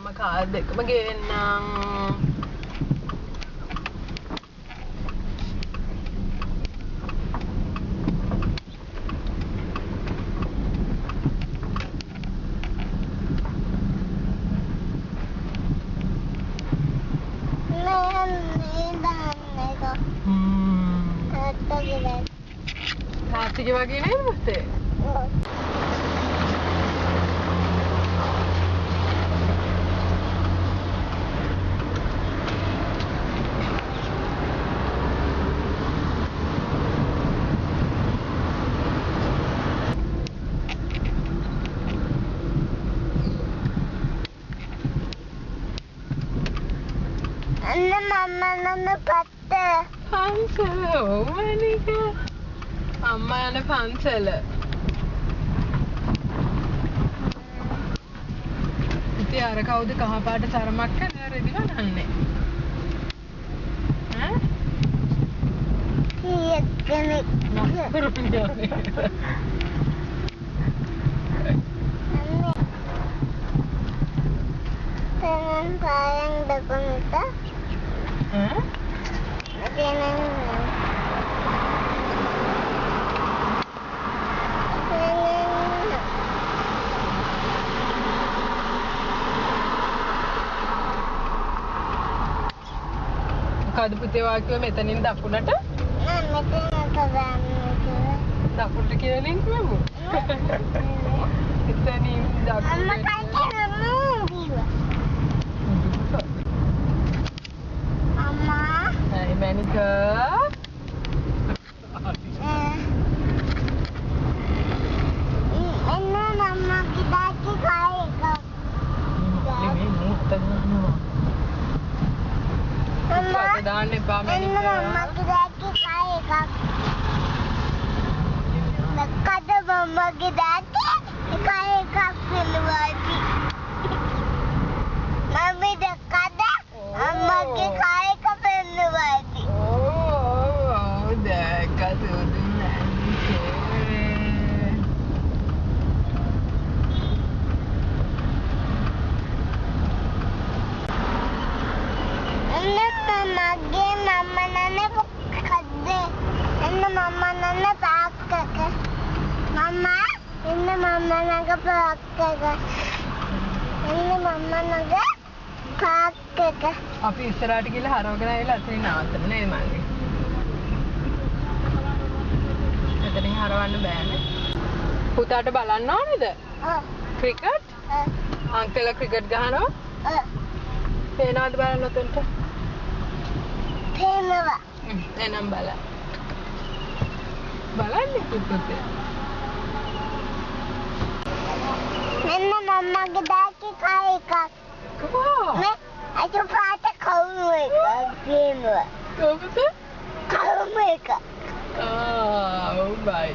මම කාර් දෙකම ගේන්නම්. තාත්තිගේ වගේ නේද පුතේ? ඔව්. අන්න මම්මා නන්න පත්ත පන්සල. ඔව් මණික, අම්මා යන පන්සල. ඉතින් අර කවුද කහ පාට සරමක් කරන රෙදි වනන්නේ? ඈ? කීයක් කෙනෙක්. තනන් පායන් දකුණට. ඈ? මොකද පුතේ වාක්‍යය මෙතනින් දකුණට? නෑ, මෙතන කරන්නේ කියලා. දකුණට කියලා ලින්ක් වෙමු. එතනින් දකුණට. අම්මා කයි කිව්වා. අම්මා. හරි මැනික. එන්න අම්මගේ දාච්චි කයි එක. මේ මුත්ත ගන්නවා. අම්මා දාන්න එපා මැනික. එන්න මම්මගේ දාච්චි කයි එකක්. දැක්කද මම්මගේ දාච්චි කයි එකක් පිළුවාටි. මම්මි දැක්කද අම්මගේ කයි එක පිළුවාටි. ඔව් දැක්ක සුදු මැනිකේ. එන්න මගේ මම්මා නන්න කද්ද. එන්න මම්මා නන්න පාක් එක. මම්මා එන්න මම්මා නග පාක් එක. එන්න මම්මා නග පාක් එක. අපි ඉස්සරහට ගිහලා හරවගෙන ආවිලා අතනින් නවත්තමු නේද මල්ලි? එතනින් හරවන්න බෑනේ. පුතාට බලන්න ඕනේද? ඔව්. ක්‍රිකට්? ඔව්. අංකල් ක්‍රිකට් ගහනවා? ඔව්. පේනවද බලන්න ඔතනට? පේනවා. එහෙනම් බලන්න. බලන්න පුතේ. මෙන්න මම්මගේ දාච්චි කයි එකක්. කොහොම? මේ අර පාට කවුරු එකක් පේනවා. කොහොමද? කවුරු එක. ආ ඔව් බයි.